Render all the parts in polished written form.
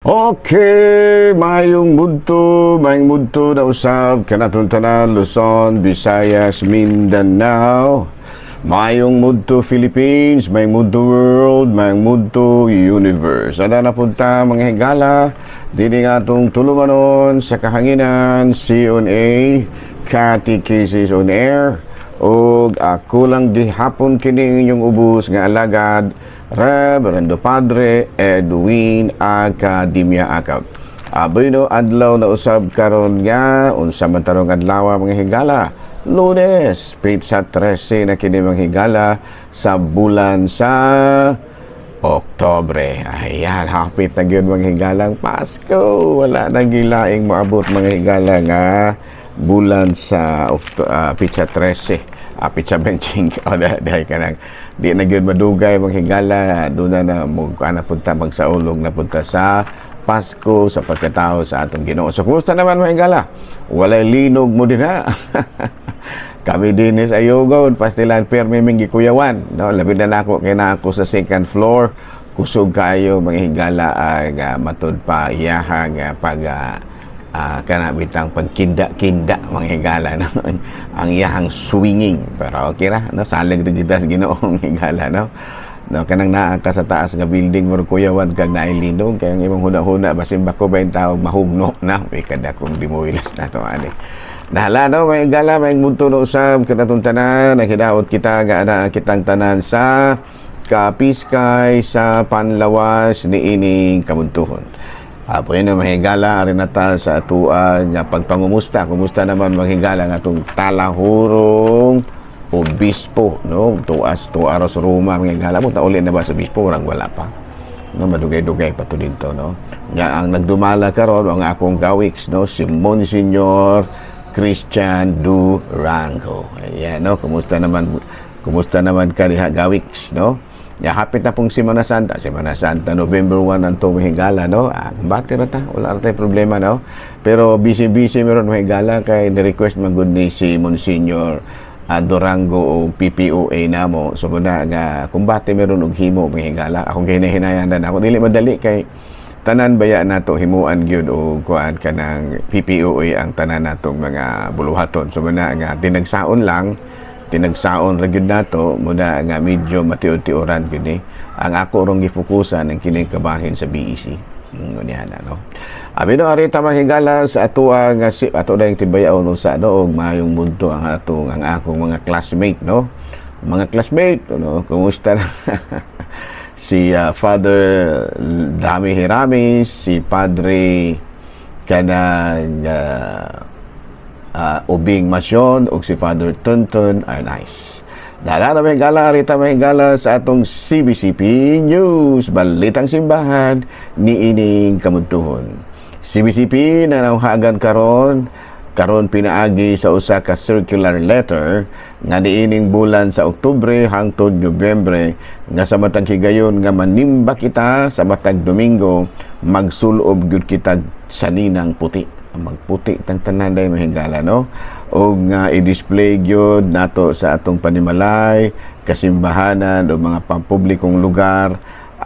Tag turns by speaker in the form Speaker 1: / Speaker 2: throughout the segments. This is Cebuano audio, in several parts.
Speaker 1: Okay, mayong mudto na usab kanatong tanan, Luzon, Visayas, Mindanao. Mayong mudto Philippines, mayong mudto world, mayong mudto universe. Ada na punta, mga higala, dini nga atong tulumanon sa kahanginan, C on A, Catechesis on Air, ug ako lang gihapon kini inyong ubos nga alagad, Reverendo Padre Edwin Academia Acab. Aboy no, adlaw na usab karon nga unsa man tarong adlaw, mga higala? Lunes, petsa 13 na kini, mga higala, sa bulan sa Oktobre. Ayan, hapit na gyud, mga higalang, Pasko. Wala na gilaing maabot, mga higala, nga bulan sa petsa 13. Petsa 25. O, dahil ka nang di na gyud madugay, mga higala, doon na na mo ana punta magsaulog na punta sa Pasko sa pagkatao sa atong Ginoo. So kumusta naman, mga higala? Walay linog mo din ha. Kami din sa Ayugon, pastilan permi ming gikuyawan. No, labi na nako kay na ako sa second floor. Kusog kaayo, mga higala, ang matud pa iyahang pag kana bitang pagkinda-kinda, mga higala, no? Ang iyahang swinging, pero okay ra, no, salig rin kita sa Ginoo, mga higala, no? Kanang naa ka sa taas nga building mo, kuyawan kag naay linog, kay ang imong huna-huna basin bako ba yung tawag mahugno na may kada kung dimuwilas na to ani. Nahala, no, mga higala, may mudto no usab kanatong tanan, naghidaot kita nga ana kitang tanan sa kapiskay sa panlawas niining kabuntuhon. Bueno, mga higala, ari na ta sa atuan nga pagpangumusta. Kumusta naman, mga higala, nga atong talahurong obispo, no? Tuas, tuaros Roma, mga higala mo. Tauli na ba sa obispo? Warang wala pa. No, madugay-dugay pa to dito, no? Nga ang nagdumala karon ang akong gawiks, no, si Monsignor Christian Durango. Ayan, no, kumusta naman ka diha, gawiks, no? Ya, hapit na pong Semana Santa. Semana Santa, November 1 ang itong higala, no? Ah, bati ra ta, wala ra tay problema, no? Pero busy-busy meron, mga higala, kay ni-request man gud ni si Monsignor Durango o PPOA namo. So muna nga kumbate meron og himo, mga higala. Akong hinahinayan na ako dili madali kay tanan baya nato himuan gyud og kuan kanang PPOA ang tanan natong mga buluhaton. So muna nga tinagsaon lang, tinagsaon ra gyud nato muna nga medyo matiud-tiuran gyud ni. Ang ako rong gifokusan ang kining kabahin sa BEC. Niya na, no. Abi no, ari ta, mga higala, sa ato nga si ato na yung tibayaon usa, no, og maayong mudto ang atong ang akong mga classmate, no. Mga classmate, no, kumusta na? Si Father Dami Hiramis, si Padre kanang Ubing Masyon ug si Father Tunton Arnaiz. Dala na may gala, rita may gala sa atong CBCP News, Balitang Simbahan ni ining kamuntuhon. CBCP nanawhagan karon karon pinaagi sa usa ka circular letter nga niining bulan sa Oktubre hangtod Nobyembre nga sa matag higayon nga manimba kita sa matag Domingo, magsulob gyud kita sa ninang puti, magputi tang tanan day, mahigala, no, og nga i-display gyud nato sa atong panimalay, kasimbahanan o mga pampublikong lugar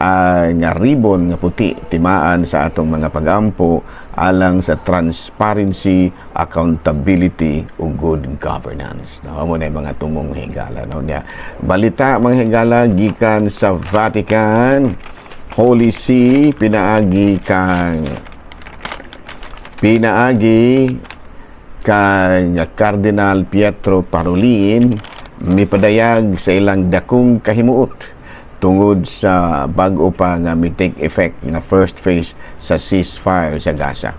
Speaker 1: ang nga ribbon nga puti timaan sa atong mga pagampo alang sa transparency, accountability ug good governance. No, mo na yung mga tumong, higala, no niya. Balita, mga higala, gikan sa Vatican, Holy See, pinaagi kang Cardinal Pietro Parolin, mipadayag sa ilang dakong kahimuot tungod sa bag-o pa nga mi-take effect nga first phase sa ceasefire sa Gaza.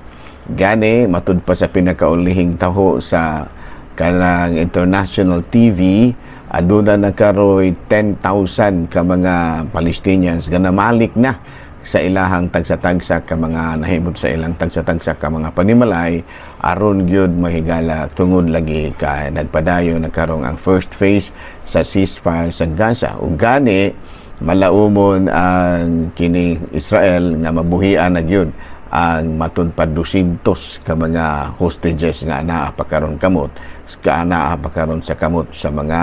Speaker 1: Gani matud pa sa pinakaulihing taho sa kanang international TV, aduna na karoy 10,000 ka mga Palestinians nga namalik na sa ilahang tagsa-tagsa ka mga nahimot sa ilang tagsa-tagsa ka mga panimalay aron gyud, mahigala, tungod lagi ka nagpadayon na karong ang first phase sa ceasefire sa Gaza. Ug gani malaumon ang kini Israel nga mabuhian na gyud ang matud pa 200 ka mga hostages nga naa pa karon kamot ka naa pa karon sa kamot sa mga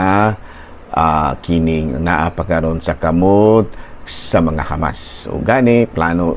Speaker 1: kining naa pa karon sa kamot Sa mga Hamas. O gani plano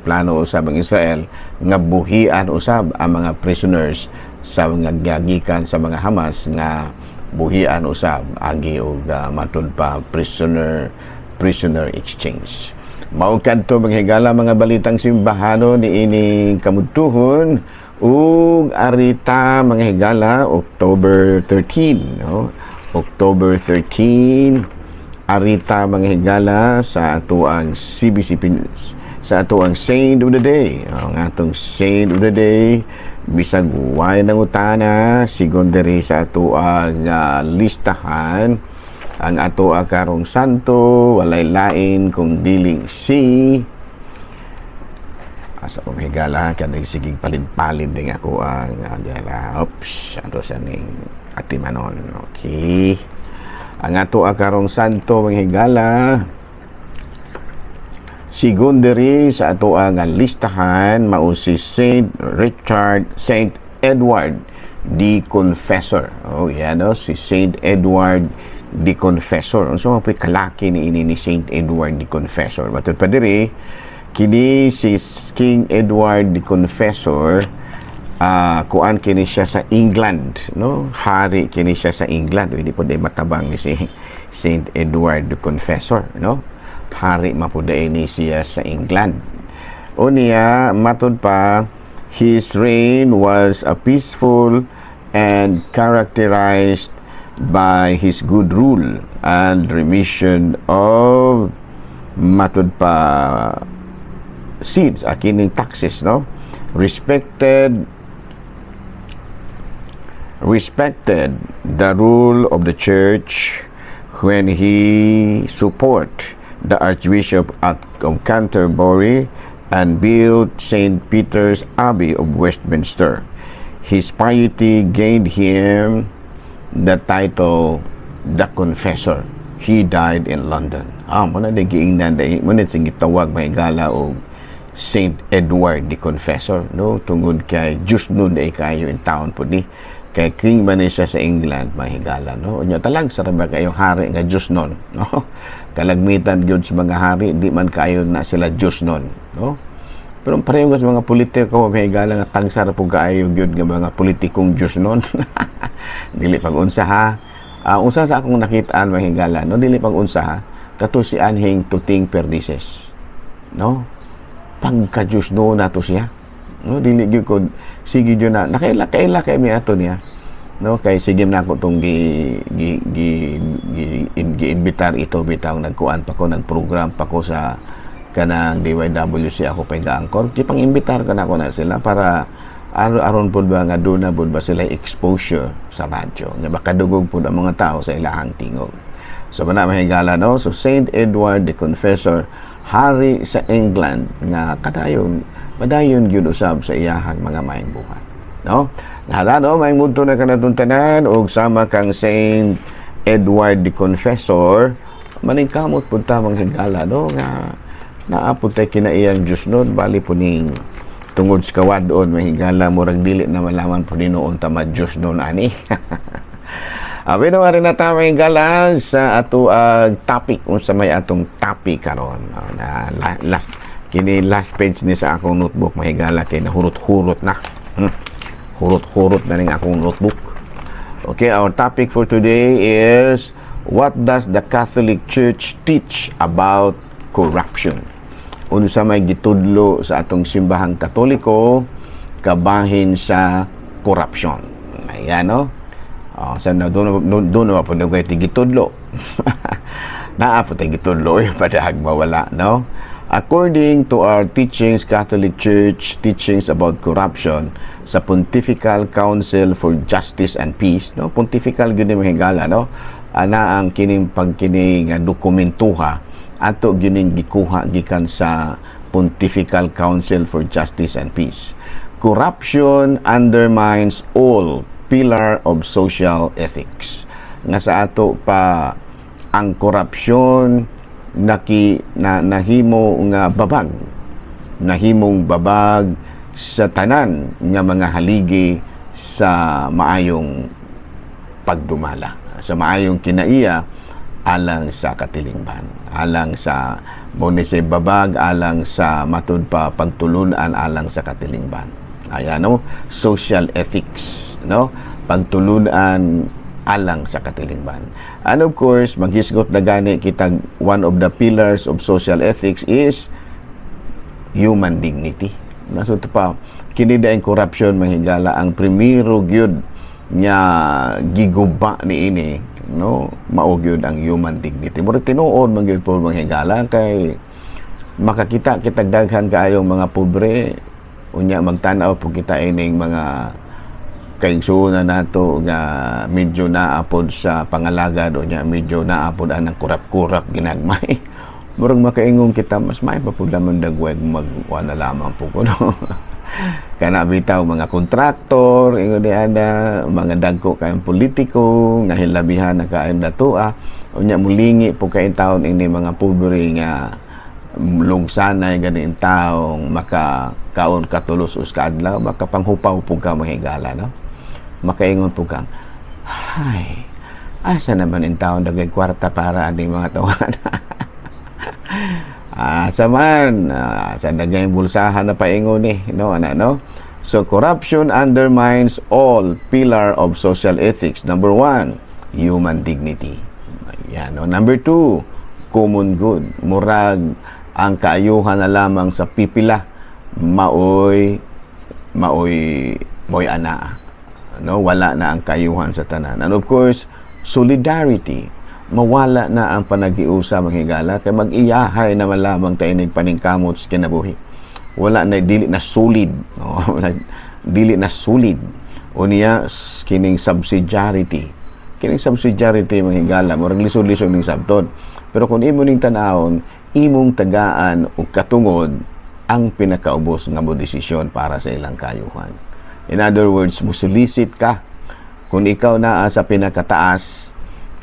Speaker 1: plano usab ang Israel nga buhian usab ang mga prisoners sa mga gikan sa mga Hamas, nga buhian usab agi og matud pa prisoner prisoner exchange. Mao kadto, mga higala, mga balitang simbahano ni ining kamudtuhon ug arita, mga higala, October 13, no? October 13 arita, mga higala, sa atoang CBC sa atoang Saint of the Day. Ang atong Saint of the Day, bisag way nangutana, sigon diri sa atoang listahan, ang ato karong santo walay lain kung dili si, asa ko, higala, kaya nagsigig palid-palid din ako ang gala. Oops, ato siya ning atimanon. Okay, ang ato karong santo, mga higala, sigon diri sa ato ang listahan, mao si Saint Richard, Saint Edward the Confessor. Oh, yan, no? Si Saint Edward the Confessor. Unsa man po'y kalaki ni ini ni Saint Edward the Confessor? Matud pa diri, kini si King Edward the Confessor, kuan kini siya sa England, no? Hari kini siya sa England. Hindi po day matabang ni si Saint Edward the Confessor, no? Hari mapuday ni siya sa England. Unya, matud pa, his reign was a peaceful and characterized by his good rule and remission of, matud pa, sins, kining taxes, no? Respected the rule of the church when he support the Archbishop of Canterbury and built St. Peter's Abbey of Westminster. His piety gained him the title the Confessor. He died in London. Ah, mao na din giingnan dai, mao na sing gitawag, mga higala, og Saint Edward the Confessor, no? Tungod kay Diyosnon ay kayo in town po ni kay king man ni siya sa England, mga higala, no? Unya talag sa ba kayo hari nga Diyosnon, no? Kalagmitan gyud sa mga hari, di man kayo na sila Diyosnon, no? Pero pareho sa mga politiko, mga higala, nga tagsa ra pud kaayo gyud nga mga politikong Diyosnon. Dili pag unsa ha. Unsa sa akong nakitaan, mga higala, no, dili pag unsa ha, kato si anhing Tuting Perdices, no? Pagka Diyosnon nato siya, no? Dili gyud ko sige gyud na nakaila kaila kay mi ato niya, no? Kay sige na ako tong gi gi gi, gi, in, gi-imbitar ito bitaw nagkuan pa ko, nagprogram pa ko sa kanang DYWC, ako pa ga-angkor, gi pang-imbitar ka na ako na sila para aron aron pud ba nga doon na pud ba sila exposure sa radyo nga makadugog pud ang mga tao sa ilahang tingog. So mana, mga higala, no? So Saint Edward the Confessor, hari sa England nga kadayon padayon gyud usab sa iyahang mga maayong buhat, no? Nahada, no? Maayong mudto na kanatong tanan og sama kang Saint Edward the Confessor, maningkamot pud ta, mga higala, no, nga naa pud tay kinaiyang Diyosnon. Bali po ning tungod sa kawadon, mga higala, murag dili na malaman po ni noon ta ma-Diyosnon ani. Abi no rin na ta, mga higala, sa ato topic, unsa may atong topic karon. Na last kini, last page ni sa akong notebook, mga higala, kay nahurot-hurot na. Hurot-hurot na ning akong notebook. Okay, our topic for today is: what does the Catholic Church teach about corruption? Unsa may gitudlo sa atong simbahang Katoliko kabahin sa korupsyon? Ayan, no? Oh, sa na doon doon doon na po nagay gitudlo. Naa po tay gitudlo eh, padahag mawala, no? According to our teachings, Catholic Church teachings about corruption sa Pontifical Council for Justice and Peace, no? Pontifical gyud ni, mga higala, no? Ana ang kining pagkini nga dokumentuha ato gyud ning gikuha gikan sa Pontifical Council for Justice and Peace. Corruption undermines all pillar of social ethics. Nga sa ato pa, ang korupsyon naki na nahimo nga babag, nahimong babag sa tanan nga mga haligi sa maayong pagdumala, sa maayong kinaiya alang sa katilingban, alang sa Mao ni siya babag alang sa matud pa pagtulunan alang sa katilingban. Ayan, no? Social ethics, no? Pagtulunan alang sa katilingban. And of course, maghisgot na gani kita, one of the pillars of social ethics is human dignity. Nasud pa kini daing corruption, mahigala, ang primero gyud nga giguba ni ini, no, mao gyud ang human dignity. Murag tinuod man gyud po, mga higala, kay makakita kitag daghan kaayong mga pobre, unya magtan-aw po kita ining mga kaigsuonan nato nga medyo naa pod sa pangalagad o nya medyo naa pod anang kurap-kurap ginagmay, murag makaingon kita, mas may pa pud lamang dagway magwa na lamang po ko, no? Kana bitaw mga kontraktor, ingon ni ana, mga dagko kayong politiko nga hilabihan na kaayong datoa, unya mulingi po kay taon ini mga pobre nga lungsanay gani in taong makakaon katulos us kaadlaw, makapanghupaw po ka, mahigala, no? Makaingon po kang, "Hay, asa naman in taon dagay kwarta para aning mga tawana? Asa man, sa dagay bulsahan na paingon ni," no, ana, no? So corruption undermines all pillar of social ethics. Number one, human dignity. Yan, no? Number two, common good. Murag ang kaayuhan na lamang sa pipila maoy anaa, no? Wala na ang kaayuhan sa tanan. And of course, solidarity. Mawala na ang panagiusa, mga higala, kay mag-iyahay na lamang tayo paningkamot sa kinabuhi. Wala na, dili na solid, no? Dili na solid. Unya kining subsidiarity. Kining subsidiarity, mga higala, murag lisod-lisod ning sabton, pero kung imo ning tan-awon, imong tagaan og katungod ang pinakaubos nga mo desisyon para sa ilang kayuhan. In other words, musulisit ka kung ikaw naa sa pinakataas,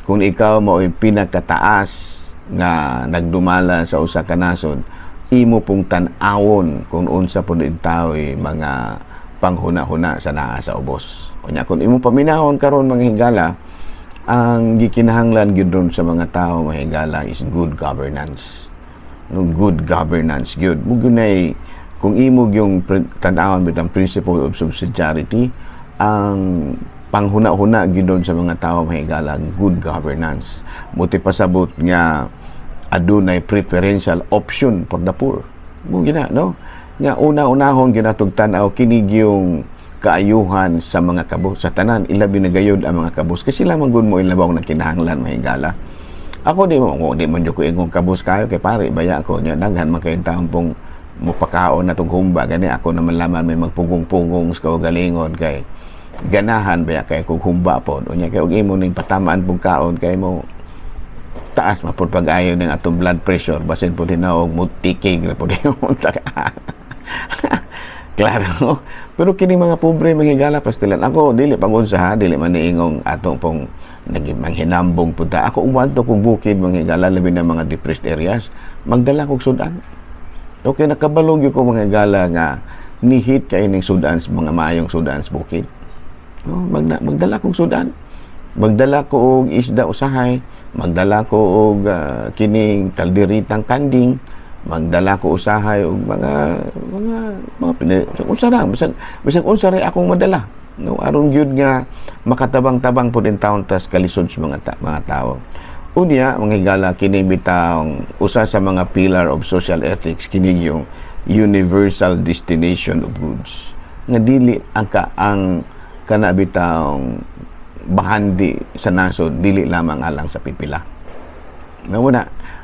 Speaker 1: kung ikaw mao'y pinakataas nga nagdumala sa usa ka nasod, imo pong tan-awon kung unsa pud tao'y mga panghuna-huna sa naa sa ubos. Unya kung imo paminahon karon, mga higala, ang gikinahanglan gyud ron sa mga tao, mga higala, is good governance. No, good governance gyud. Mo gyud kung imo yung tan-awon bitang principle of subsidiarity, ang panghuna-huna gyud doon sa mga tao, mga higala, good governance. Muti pasabot nga adunay preferential option for the poor. Mo gina, no? Nga una-unahon ginatug tan-aw kini yung kaayuhan sa mga kabus, sa tanan, ilabi na gayud ang mga kabus kasi sila man gud mo ilabaw na kinahanglan, mahigala. Ako di mo ako di man jud ko ingong kabus kayo kay pare baya ako nya daghan man kayong taon pong mupakaon na tong humba gani. Ako naman laman may magpugong-pugong sa kaugalingon kay ganahan baya kay kog humba pod. Unya kay og imo ning patamaan pug kaon kay mo taas mapud pag-ayo ng atong blood pressure, basin pud hinaog mo tikig ra pud yung. Klaro. Pero kini mga pobre, mga higala, pastilan. Ako dili pangunsa ha, dili man niingong atong pong naging manghinambong pud ta. Ako umadto kog bukid, mga higala, labi na mga depressed areas, magdala kog sudan. Okay, nakabalog ko, mga higala, nga nihit kay ning sudan sa mga maayong sudan sa bukid. No, magdala kog sudan. Magdala ko og isda usahay, magdala ko og kining kalderitang kanding, magdala ko usahay og mga unsa ra, bisag unsa ra akong madala. No, aron gyud nga makatabang-tabang pud in taon tas kalisod sa mga tao. Unya, mga higala, kini bitang usa sa mga pillar of social ethics, kini yung universal destination of goods. Nga dili ang kana bitang bahandi sa nasod dili lamang alang sa pipila. No,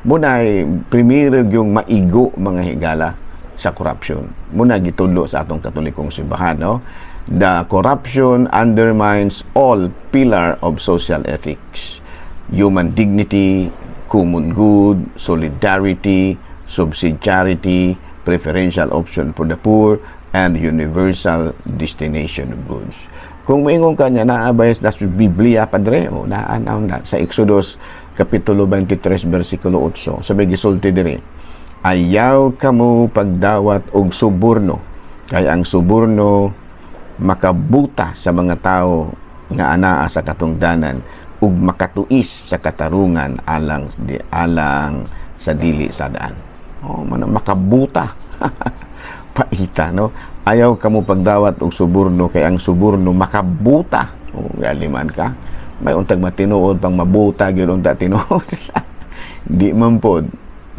Speaker 1: muna ay primero yung maigo, mga higala, sa corruption. Muna gitudlo sa atong Katolikong simbahan, no? The corruption undermines all pillar of social ethics. Human dignity, common good, solidarity, subsidiarity, preferential option for the poor, and universal destination of goods. Kung moingon ka niya, naa ba sa Biblia, Padre? O, naa na sa Exodus Kapitulo 23, versikulo 8. Sabi gisulti diri, "Ayaw kamo pagdawat og suborno, kay ang suborno makabuta sa mga tao nga anaa sa katungdanan ug makatuis sa katarungan alang sa dili sa daan." Oh, man, makabuta. Paita, no? Ayaw kamo pagdawat og suborno kay ang suborno makabuta. Oh, man ka. May untag matinuod pang mabuta gyud unta tinuod. Di man pod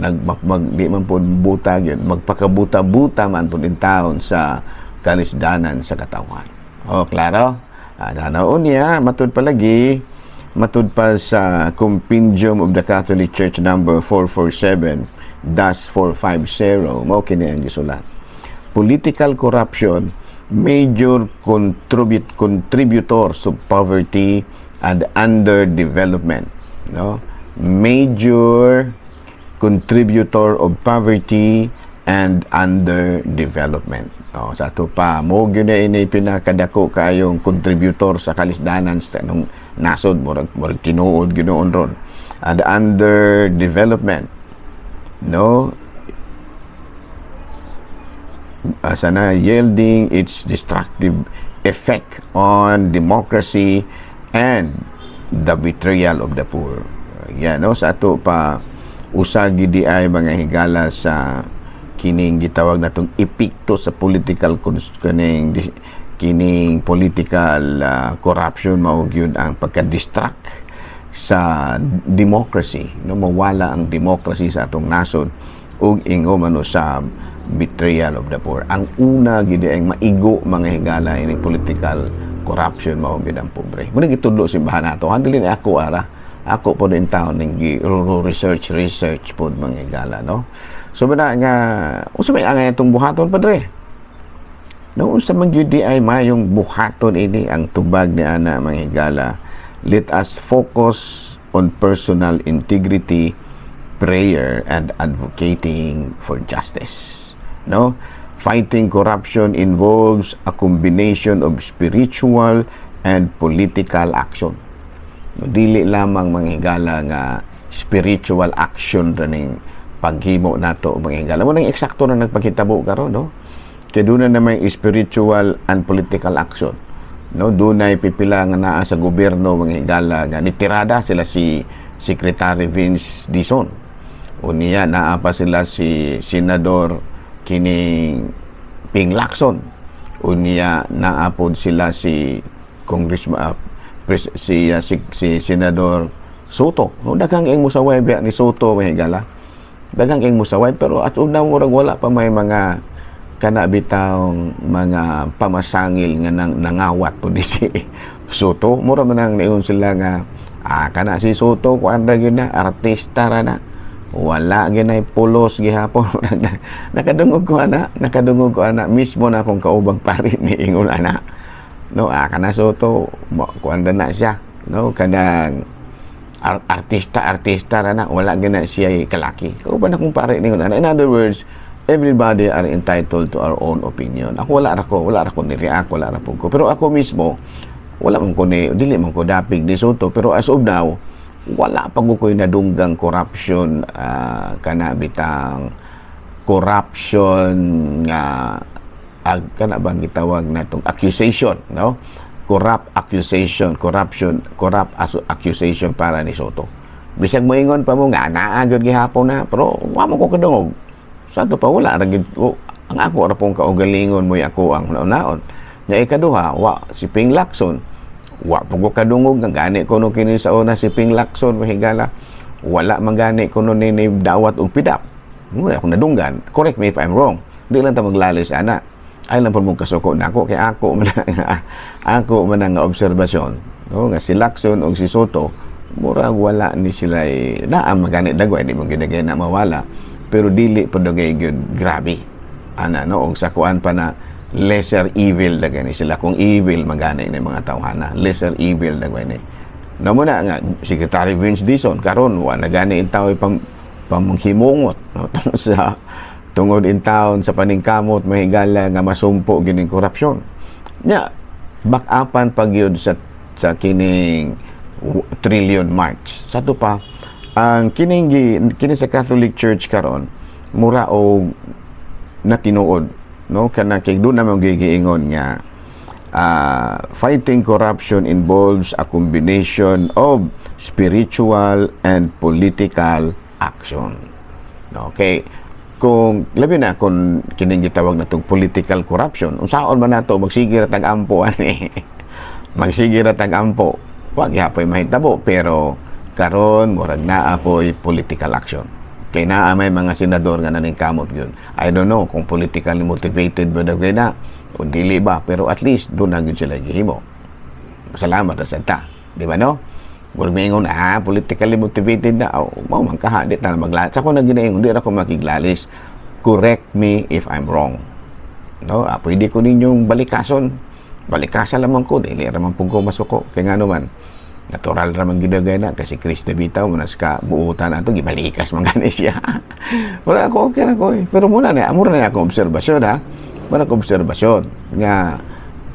Speaker 1: nag mag, di man pod buta gyud, magpakabuta-buta man pod in taon sa kalisdanan sa katawan. Oh, klaro? Ah, niya, matud palagi, matud pa sa Compendium of the Catholic Church number 447-450, mao kini ang gisulat. Political corruption, major contributors to poverty and underdevelopment, no? Major contributor of poverty and underdevelopment. Oh, sa ato pa, mo gyud na ini pinakadako kayong contributor sa kalisdanan sa nung nasod, murag tinuod ginoon ron. And underdevelopment, no? Sana yielding its destructive effect on democracy and the betrayal of the poor. Yan, no? Sa ato pa, usa gidi ay, mga higala, sa kining gitawag natong epekto sa political kaning kining political corruption, mao gyud ang pagka-distract sa democracy, no? Mawala ang democracy sa atong nasod ug ingo man sa betrayal of the poor. Ang una gid ang maigo, mga higala, ini political corruption mao gid ang pobre. Mo gitudlo simbahan nato. Dili na ako ara, ako po din taon ning research research pod, mga higala, no? So bana nga, unsa may angay itong buhaton, padre, no? Unsa man gyud di ay mayong buhaton ini? Ang tubag ni ana, mga higala, let us focus on personal integrity, prayer and advocating for justice, no? Fighting corruption involves a combination of spiritual and political action, no? Dili lamang, mga higala, nga spiritual action ra ning paghimo nato, mga higala. Mo nang eksakto na nagpaghitabo karon, no? Kay doon na naman spiritual and political action, no? Dunay pipila nga naa sa gobyerno, mga higala, nga nitirada sila si Secretary Vince Dizon. Unya naa pa sila si Senador kining Ping Lacson. Unya naa pod sila si Congressman si Senador Sotto. No, daghang ing musaway biya ni Sotto, mga higala. Daghang ing musaway, pero at una murag wala pa may mga kana bitawng mga pamasangil nga nang nangawat po ni si Sotto. Mura man ang niingon sila nga kana si Sotto, kuan ra gyud na, artista ra na. Wala gyud nay pulos gihapon. Nakadungog ko ana, nakadungog ko ana mismo na akong kaubang pari niingon ana. No, kana Sotto, kuan ra na siya. No, kanang artista artista ra na, wala gyud na siya kalaki. Kauban akong pare ningon ana. In other words, everybody are entitled to our own opinion. Ako wala ra ko ni react, wala ra po ko. Pero ako mismo, wala man ko ni dili man ko dapig ni Sotto, pero as of now wala pa ko ko'y nadunggang corruption, kana bitang corruption nga ag kana bang gitawag natong accusation, no? Corrupt accusation, corruption, corrupt accusation para ni Sotto. Bisag moingon pa mo nga naa gyud gihapon na, pero wa mo ko kadungog. Sa ato pa, wala ra gyud ang ako ra pong kaugalingon mo'y ako ang naon. Nya ikaduha, wa si Ping Lacson. Wa po ko kadungog nga gani kuno kini sa una si Ping Lacson, mahigala. Wala man gani kuno ni dawat og PDAF. Wala akong nadunggan. Correct me if I'm wrong. Di lang ta maglalis ana. Ay lang po mong kasuko na ako kay ako man ang obserbasyon, no, nga si Lacson og si Sotto murag wala ni sila naa magani dagway, di mo ginagay na mawala, pero dili po dagay gyud grabe ana, no? Og sa kuan pa na, lesser evil dagay ni sila, kung evil magani ni mga tawhana, lesser evil dagway ni, no? Mo na nga Secretary Vince Dizon karon wa na gani in tao pamanghimungot, no, tungod sa tungod in town sa paningkamot, mahigala, nga masumpo gining korupsyon. Nya bakapan pagyud sa kining trillion march. Sa ato pa, ang kining kini sa Catholic Church karon mura og natinuod, no? Kana kay doon naman gigiingon nga fighting corruption involves a combination of spiritual and political action. Okay. Kung labi na kung kining gitawag natong political corruption, unsaon man nato, magsige ra tag ampo ani, magsige ra tag ampo, wa gihapoy mahitabo. Pero karon murag naa poy political action kay naa may mga senador nga naningkamot gyud. I don't know kung politically motivated ba daw kay na o dili ba, pero at least doon na gyud sila gihimo. Salamat ra sad ta, di ba, no? Murag moingon, politically motivated na. Oh, mao man kaha, di ta na maglalis. Ako na ginaingon, di ra ko makiglalis. Correct me if I'm wrong. No, pwede ko ninyong balikason. Balikasa lamang ko, dili ra man pud ko masuko. Kay ngano man, natural ra man gid na kasi Kristo bitaw manas ka buutan ato gibalikas man gani siya. Wala ako, okay ra ko eh. Pero muna na, amura na akong obserbasyon ha. Muna akong obserbasyon nga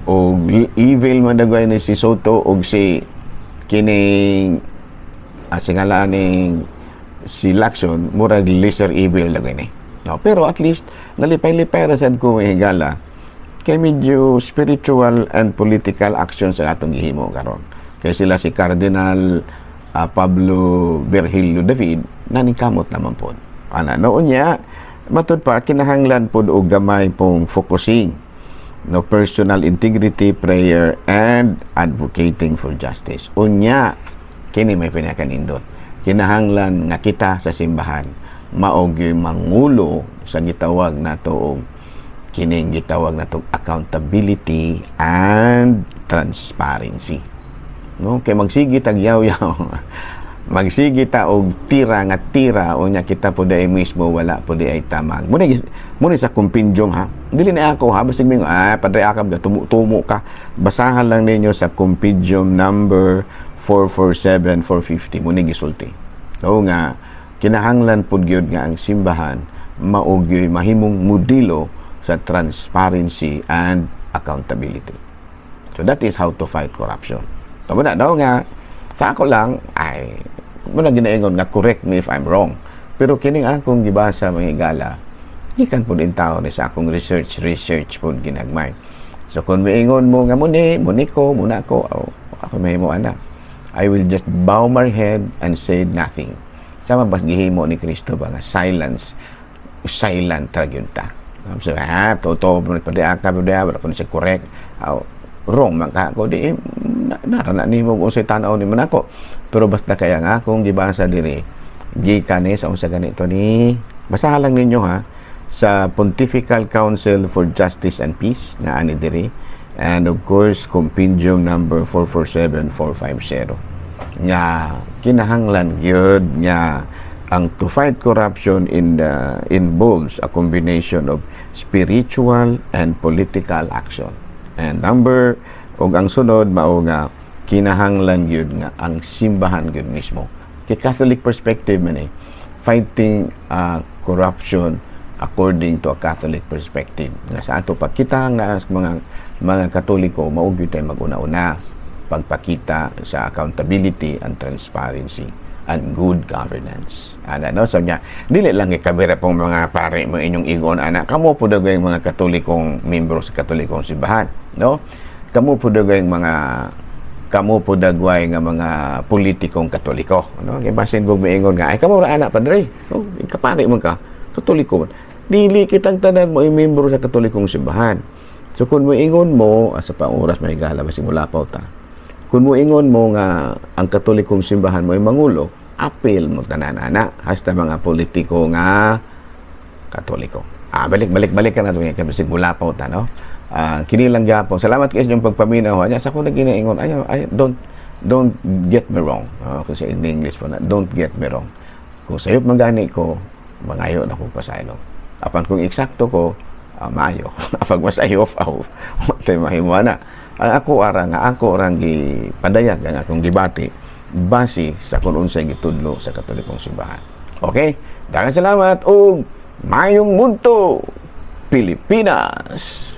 Speaker 1: og evil man dagway ni si Sotto og si kining singalaan ning si Lacson, murag lesser evil lagay ni. No, pero at least nalipay-lipay ra sad ko, mga higala, kay medyo spiritual and political action sa atong gihimo karon. Kay sila si Cardinal Pablo Virgilio David naningkamot naman pod. Ana noon niya matud pa kinahanglan pod og gamay pong focusing, no, personal integrity, prayer and advocating for justice. Unya kini may pinakanindot. Kinahanglan nga kita sa simbahan mao gyud mangulo sa gitawag nato og kining gitawag nato accountability and transparency. No, kay magsige tag yaw-yaw, magsige ta og tira nga tira, unya kita po ay mismo wala po di ay tamag. Muna sa compendium ha. Dili na ako ha, basig mingon, "Padre Akab ga tumo-tumo ka." Basahan lang ninyo sa compendium number 447 450 mo ni gisulti. So nga kinahanglan pud gyud nga ang simbahan mao gyud mahimong modelo sa transparency and accountability. So that is how to fight corruption. Tama na daw nga sa ako lang ay mo na ginaingon nga correct me if I'm wrong. Pero kining akong gibasa, mga higala, gikan pud in tao ni sa akong research research pud ginagmay. So kung miingon mo nga muni, muni ko, muna ko, oh, ako mahimo ana. I will just bow my head and say nothing. Sama bas gihimo ni Kristo ba nga silence, silent ra gyud ta. So, totoo, pwede ka, pwede ka, kung siya correct, oh, wrong man ka ako, di, nara na nimo kung unsay tan-aw nimo nako. Pero basta kaya nga akong gibasa diri, gikan ni sa unsa ganito ni, basahan lang ninyo ha, sa Pontifical Council for Justice and Peace na ani diri, and of course compendium number 447450 nga kinahanglan gyud nga ang to fight corruption in the involves a combination of spiritual and political action. And number ug ang sunod mao nga kinahanglan gyud nga ang simbahan gyud mismo, kay Catholic perspective man eh, fighting corruption according to a Catholic perspective, nga sa ato pa kita nga mga Katoliko mao gyud tay maguna-una pagpakita sa accountability and transparency and good governance. Ana, no? So nya, dili lang kay kabira pong mga pare mo inyong igon ana. Kamo po daw mga Katolikong membro sa Katolikong simbahan, no? Kamo po dagway nga mga politikong Katoliko, no? Kay basin kog miingon nga, "Ay, kamo ra ana, padre." Oh, kapari man ka, Katoliko man. Dili kitang tanan mo ay membro sa Katolikong simbahan. So kung moingon mo, sa pang oras may gala simula pa ta. Kung moingon mo nga ang Katolikong simbahan mo ay mangulo, apil mo tanan ana, hasta mga politiko nga Katoliko. Balik balik balik ka na ito kay bisig mula pa ta, no? Kini lang gyapon. Salamat kay inyong pagpaminaw. Anya sa ko naginaingon, ay, ay, don't get me wrong. Kung sa in English po na, don't get me wrong. Kung sayop man gani ko, mangayo na ko pasaylo. Apan kung eksakto ko, maayo. Apag masayop, aw, matay mahimo na. Ang ako ara nga ako orang gipadayag ang akong gibati base sa kung unsay gitudlo sa Katolikong simbahan. Okay? Daghang salamat ug mayong munto, Pilipinas.